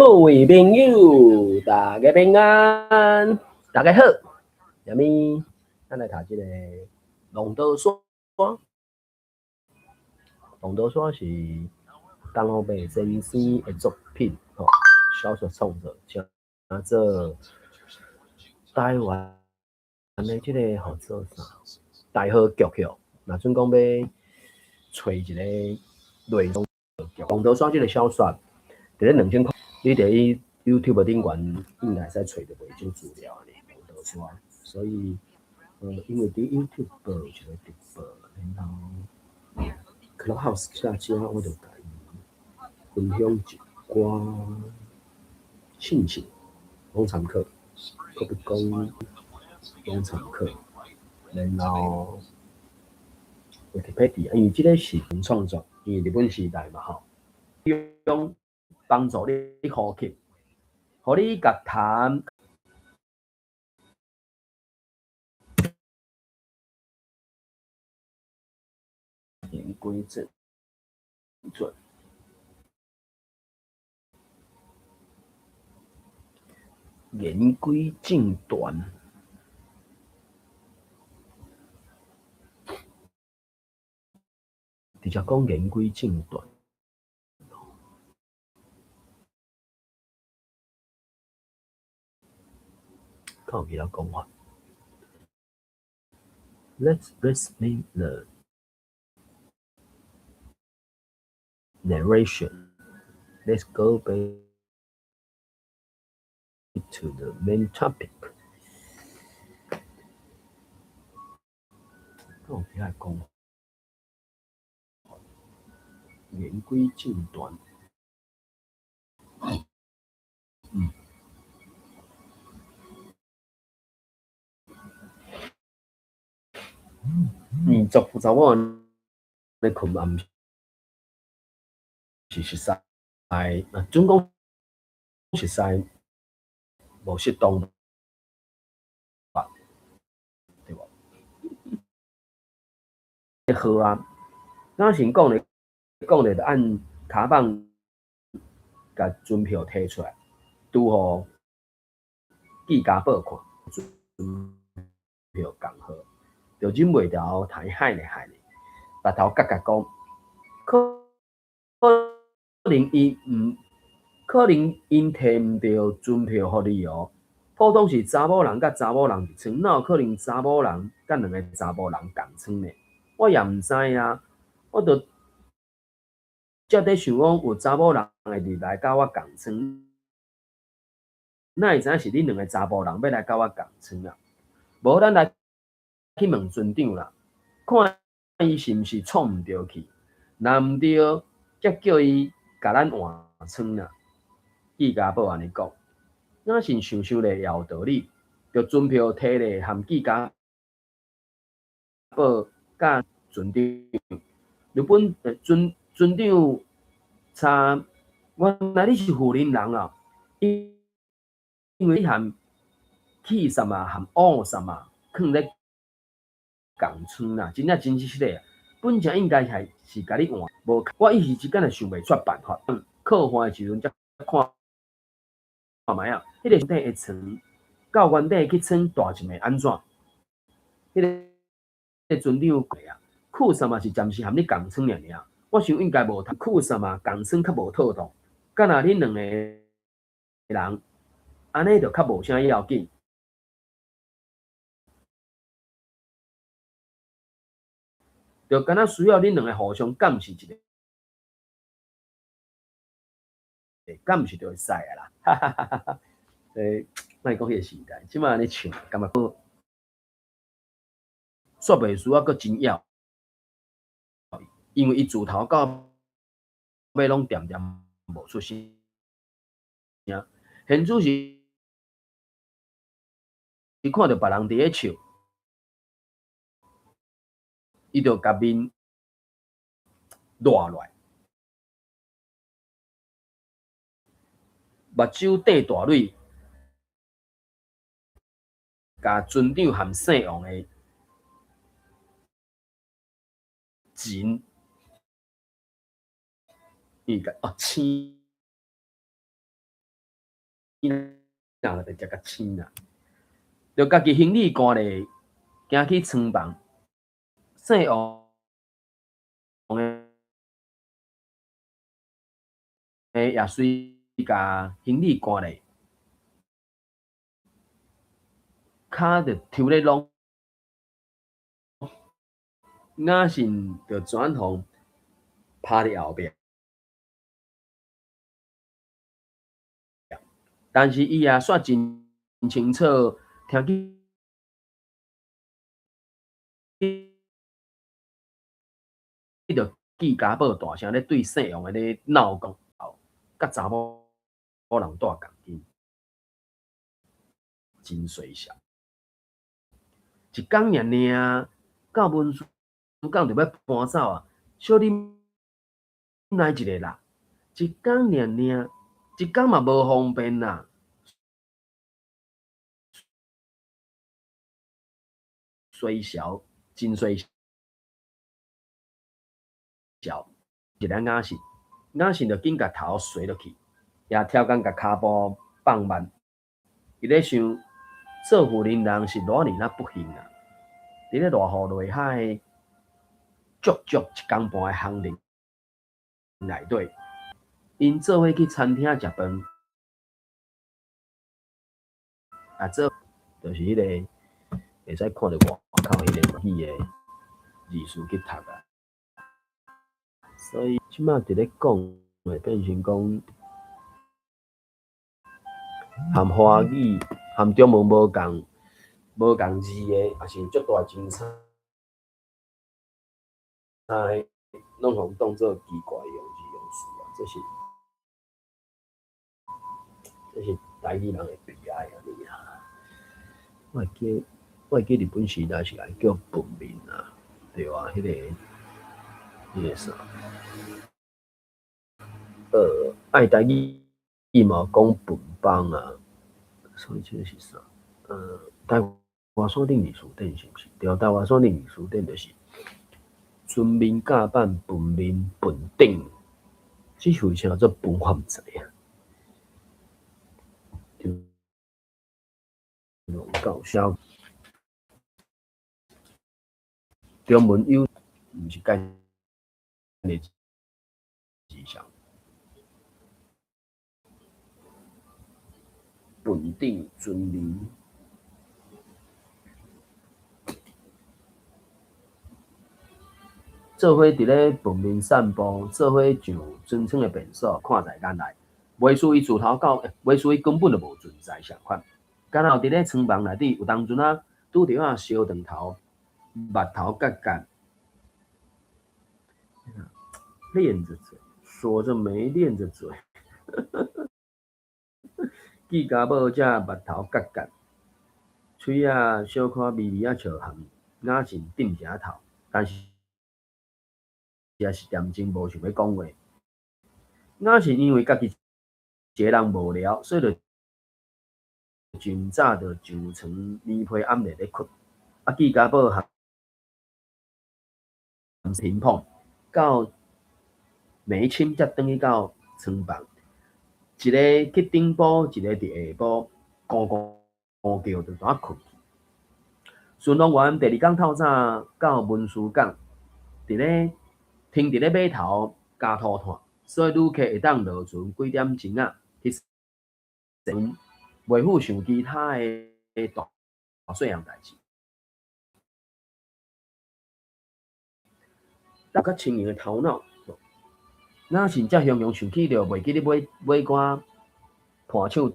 各位朋友，大家平安，大家好。下面咱來讀這個《浪淘沙》。浪淘沙是陳浩白先生的作品，吼，小說創作，稱做台灣的這個號做啥？大河劇吼，若準講欲揣一個內容，《浪淘沙》這個小說，佇咧2000箍，你佇咧 YouTube 頂懸應該會使揣著袂少資料呢，《浪淘沙》。所以，因為佇 YouTube 有一個直播，然後 Clubhouse 下遮我就共伊分享一寡信息，攏參考，閣比講攏參考，然後 Wikipedia，因為這個是創作，因為日本時代嘛吼，用幫助你呼吸，予你共痰。言歸正傳，言歸正傳，直接講言歸正傳。敢有其他講法？Let's listen the narration. Let's go back to the main topic. 敢有其他講法？言歸正傳。查某咧睏嘛，毋是熟似，啊，準講熟似無適當吧，對無？好啊，咱先講咧，講咧，就按跤舫共船票提出來，拄予記家寶看，船票仝號，就忍袂牢，刣害咧害咧，白頭角角講，可能𪜶毋，可能𪜶提毋著船票予你哦。普通是查某人佮查某人一床，哪有可能查某人佮兩个查埔人仝床呢？我也毋知啊，我就才佇想講有查某人會入來佮我仝床，哪會知影是恁兩个查埔人欲來佮我仝床啊？無咱來去問船長啦，看伊是毋是創毋著去，若毋對，才叫伊共咱換床啦。記家寶按呢講，若是想想咧也有道理，就船票提咧含記家寶佮船長，日本船船長查，原來你是富林人啊！因為你含去什麼含烏什麼，囥咧仝床啦，真正真實咧。本正應該係是共你換，無我一時之間也想袂出辦法。靠岸的時陣才看看覓仔，彼个底的床到原底去床大一暝按怎？彼个船長啊，庫什麼是暫時含你仝床爾爾，我想應該無通庫什麼仝床較無妥當，敢若恁兩個人，按呢就較無啥要緊。就敢若需要恁兩个互相監視一下，敢毋是就會使啊啦？哈哈哈哈哈！莫講彼个時代，這馬按呢唱，感覺閣煞袂輸啊，閣真枵，因為伊自頭到尾攏恬恬無出聲。現主是伊看著別人佇咧笑，伊就共面賴落來，目睭瞪大蕊，共船長含姓王的錢，伊共哦，青啦，就食較醒啦，就家己行李攜咧，行去倉房，姓王的也隨共行李攜咧，跤就抽咧攏，雅信就轉予拍佇後壁。但是伊也煞真清楚，聽見著記家寶大聲咧對姓王的咧鬧講，佮查某人蹛仝間，真衰小。一工爾爾，到文殊港就欲搬走啊！小啉來一个啦，一工爾爾，一工嘛無方便啦。衰小，真衰小，一个雅信，雅信就緊共頭垂落去，也超工共跤步放慢。伊咧想，做婦人人是偌爾仔不幸啊！佇咧賴雨落海，足足一工半的行程內底，𪜶做伙去餐廳食飯，啊，做就是彼個會使看著外口彼个語的字詞去讀啊。所以這馬佇咧講，會變成講含華語、含中文無仝無仝字的，也是足大真差，攏予當做奇怪的用字用詞啊！這是台語人的悲哀按呢啊！我會記日本時代是愛叫笨面啊，對啊，彼個啥？愛台語嘛有講笨枋啊，所以這個是啥？台華山頂字詞典是毋是？對，台華山頂字詞典就是尊面、甲板、笨面、笨頂，這是為啥做笨我毋知影。對，搞笑。中文有，毋是概念字上。笨頂尊面，做伙佇咧笨面散步，做伙上船廠的便所，看在眼內。袂輸伊自頭到，袂輸伊根本就無存在相款。敢若佇咧倉房內底，有當陣啊，拄著啊燒長頭，目頭結結，咧著嘴，鎖著眉，咧著嘴。記家寶才目頭結結，喙仔小可微微仔笑含，雅信點一下頭，但是也是恬靜無想欲講話。雅信因為家己一个人無聊，所以就真早就上床棉被掩咧咧睏。啊，記家寶含平碰到梅青才轉去到倉房，一個去頂埔，一個佇下埔，咕咕咕叫就怎睏去。巡邏員第二工透早到文殊港，佇咧停佇咧碼頭加塗炭，所以旅客會當落船幾點鐘仔去船，袂赴想其他的大細項代誌。有較清瑩的頭腦，雅信才雄雄想起著袂記得買買寡伴手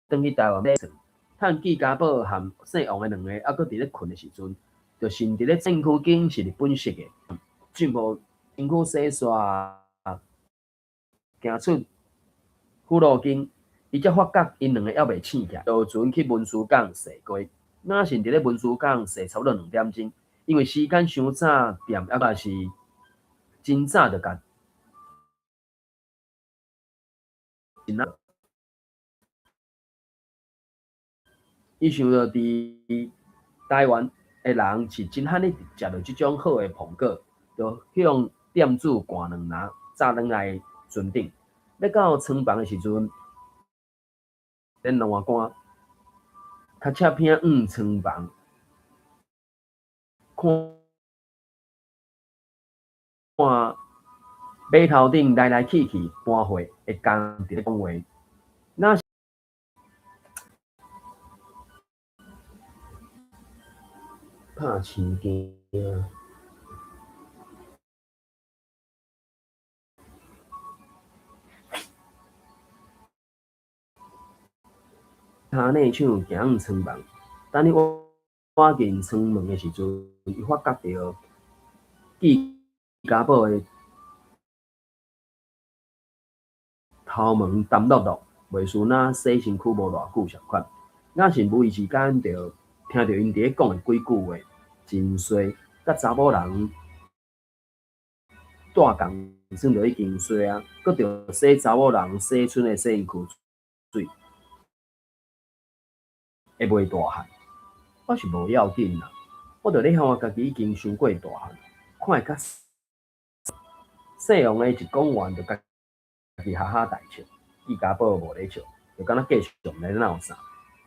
轉去台灣買算。趁記家寶含姓王的兩个猶閣佇咧睏的時陣，就順佇咧身軀間是日本式的，進步身軀洗刷，行出辅路間，伊才發覺𪜶兩个猶未醒起來，落船去文殊港踅街。雅信佇咧文殊港踅差不多兩點鐘，因為時間傷早，店猶閣是真早就共。伊想著佇台灣的人是真罕咧食著這種好的蘋果，就向店主捾兩籃，紮轉來船頂。欲到倉房的時陣，咧欄杆，較赤片向倉房，看碼頭頂來來去去搬貨的工佇咧講話，若是拍生驚。跤內手行向倉房，等伊倚近倉門的時陣，伊發覺著紀家寶的頭毛澹漉漉，袂輸若洗身軀無偌久仝款。雅信無意之間就聽著𪜶佇咧講的幾句話，真衰，佮查某人蹛仝算著已經衰啊，閣著洗查某人洗賰的洗身軀水，會袂大汗？我是無要緊啦，我著咧看我家己已經傷過大漢，看會較細王的一講完，就家己哈哈大笑，紀家寶無咧笑，就敢若繼續咧鬧啥。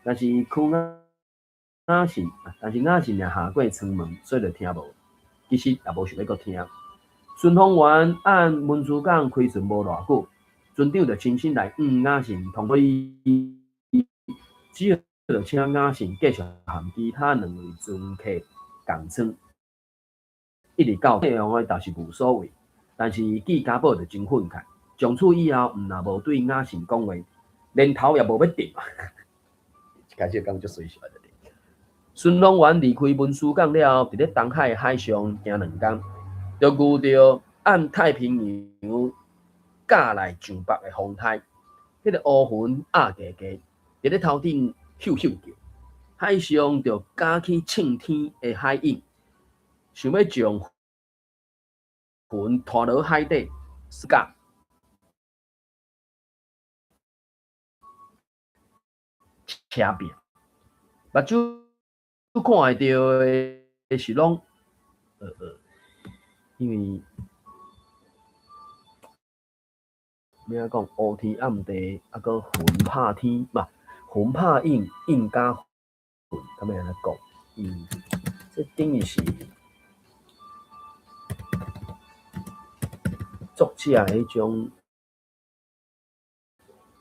但是許雅信，但是雅信也下過倉門，所以就聽無，其實也無想欲閣聽。順風丸按文殊港開船無偌久，船長就親身來向雅信通報，只好就請雅信繼續和其他兩位船客仝艙，一直到細王的倒是無所謂，但是紀家寶就真憤慨，從此以後毋但無對雅信講話，連頭也無欲抬。一開始就感覺足衰小的。順風丸離開文殊港了後，佇咧東海海上行兩工，就遇著按太平洋架來上北的風颱，彼個烏雲壓低低，佇咧頭頂咻咻叫，海上就加起衝天的海湧，想欲將雲拖落海底，甲車拼，目睭看會著的是攏因為欲按怎講，烏天暗地，抑閣雲拍天，毋雲拍湧，湧加雲，敢欲按怎講？這等於是作者彼種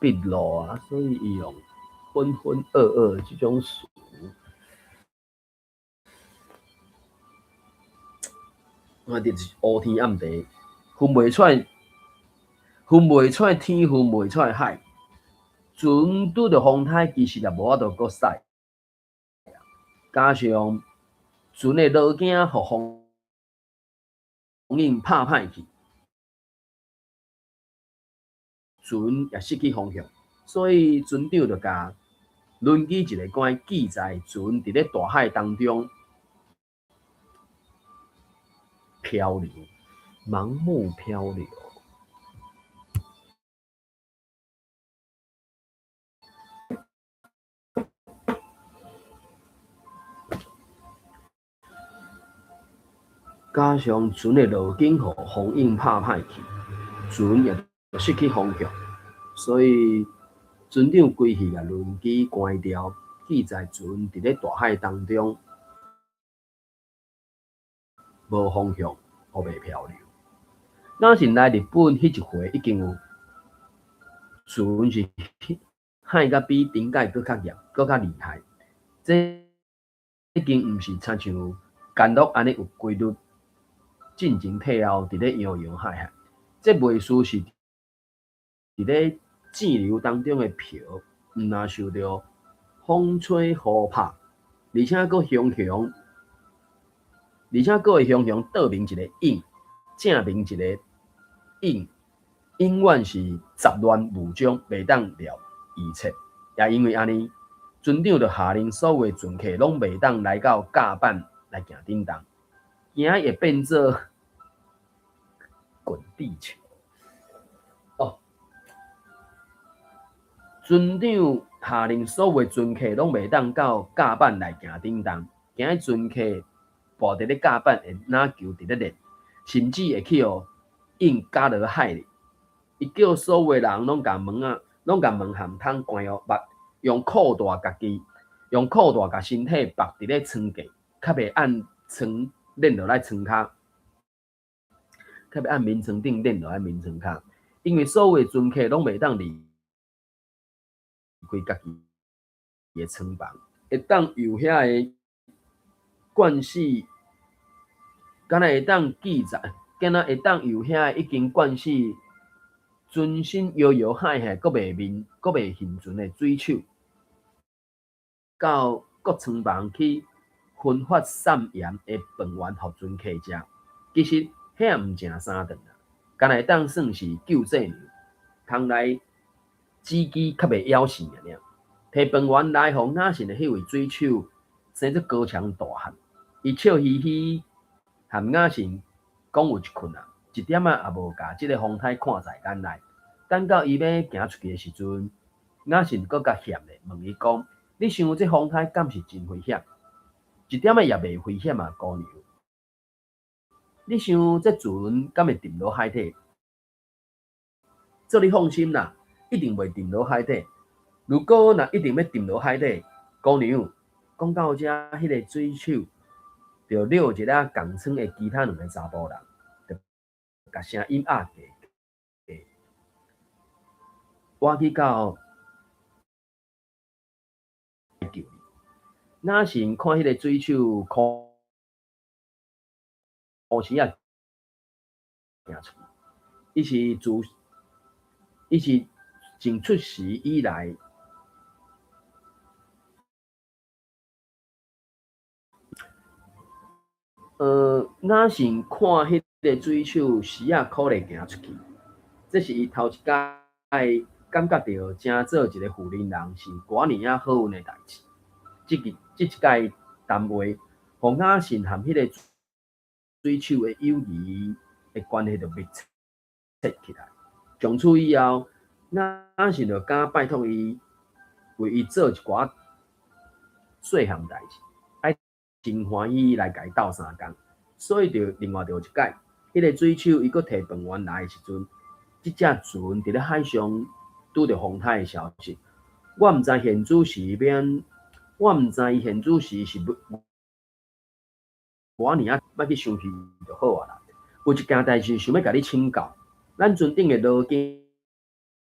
筆路啊，所以伊用渾渾噩噩這種詞，我就是烏天暗地，分袂出來，分袂出來天，分袂出來海。船拄著風颱，其實也無法度閣駛。加上船的螺頸予風湧拍歹去，船也失去方向，所以船長就共輪機一个關記載船佇咧大海當中漂流，盲目漂流。加上船的螺頸予風湧拍歹去，船也失去方向，所以船長規氣共輪機關掉，記載船佇咧大海當中無方向，烏白漂流。若是來日本彼一回已經有船是海甲比頂擺閣較嚴，閣較厲害。這已經毋是親像干樂按呢有規律，進前退後佇咧搖搖海海。這袂輸是佇咧戰流當中的漂，毋但受著風吹雨拍，而且閣雄雄，而且閣會雄雄倒面一個湧，正面一個湧，永遠是雜亂無章，袂當料預測。也因為按呢，船長就下令所有船客攏袂當來到甲板來行振動，驚會變做滾地球。哦，船長下令所有船客攏袂當到甲板來行振動，驚船客跋佇咧甲板會若球佇咧練，甚至會去予湧加落海裡。伊叫所有人攏共門仔，攏共門涵窗關予密，用褲帶家己，用褲帶共身體縛佇咧床架，較袂按床輾落來床跤，較袂按眠床頂輾落來眠床跤。因為所有的船客攏袂當離開家己的床房，會當由遐个慣勢，敢若會當記載，敢若會當由遐個已經慣勢，全身搖搖晃晃，閣袂眠，閣袂現船的水手，到各艙房去分發送鹽的飯圓予船客食。其實遐毋誠三頓啦，敢若會當算是救濟糧，通來止飢較袂枵死爾爾。提飯圓來予雅信的彼位水手，生做高強大漢，伊笑嘻嘻含雅信講有一困啊，一點仔也無共這个風颱看在眼內。等到伊欲行出去的時陣，雅信閣共嫌咧，問伊講：你想這風颱敢是真危險？一點仔也袂危險啊，姑娘。你想這船敢會沉落海底？做你放心啦，一定袂沉落海底。如果若一定欲沉落海底，姑娘，講到遮，彼个水手就掠一下共艙的其他兩个查埔人，就共聲音壓低低，我去到救你。雅信看彼个水手箍匙仔行出去，伊是自出世以來，雅信看彼个水手匙仔箍咧行出去，這是伊頭一擺感覺著成做一个婦人人是偌爾仔好運的代誌。這個這一擺談話，予雅信和彼個水手的友誼的關係就密切起來。從此以後，雅信就敢拜託伊為伊做一寡細項代誌，愛真歡喜來共伊鬥相共。所以就另外就有一擺，彼个水手伊閣提飯圓來的時陣，這隻船佇咧海上拄著風颱的消息，我毋知現主時欲，我毋知伊現主時是欲偌爾仔，莫去生氣就好啊啦。有一件代誌想欲共你請教，咱船頂的羅經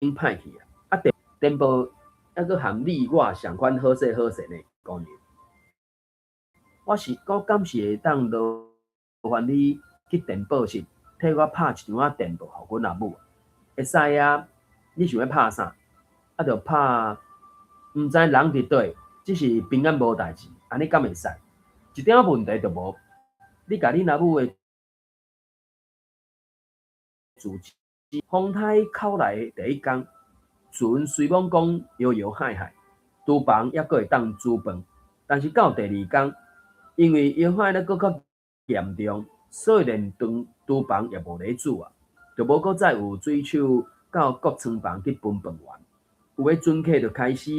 歹去啊，啊電電報猶閣和你我仝款好勢好勢呢，姑娘。我是講敢是會當勞煩你去電報室替我拍一張仔電報予阮阿母？會使啊，你想欲拍啥？啊，就拍，毋知人佇佗，只是平安無代誌，按呢敢會使？一點仔問題都無。你共恁阿母的住址。風颱口來第一工，船雖罔講搖搖晃晃，廚房猶閣會當煮飯。但是到第二工，因為搖晃得閣較嚴重，所以連廚廚房也無咧煮啊，就無閣再有水手到各艙房去分飯圓。有的船客就開始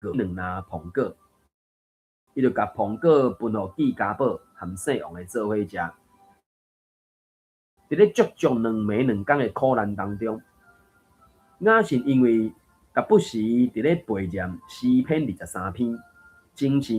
餓兩籃蘋果，伊就共蘋果分予記家寶和姓王的做伙食。佇咧足足兩暝兩工的苦難當中，雅信因為逐不時佇咧背念詩篇23篇，精神。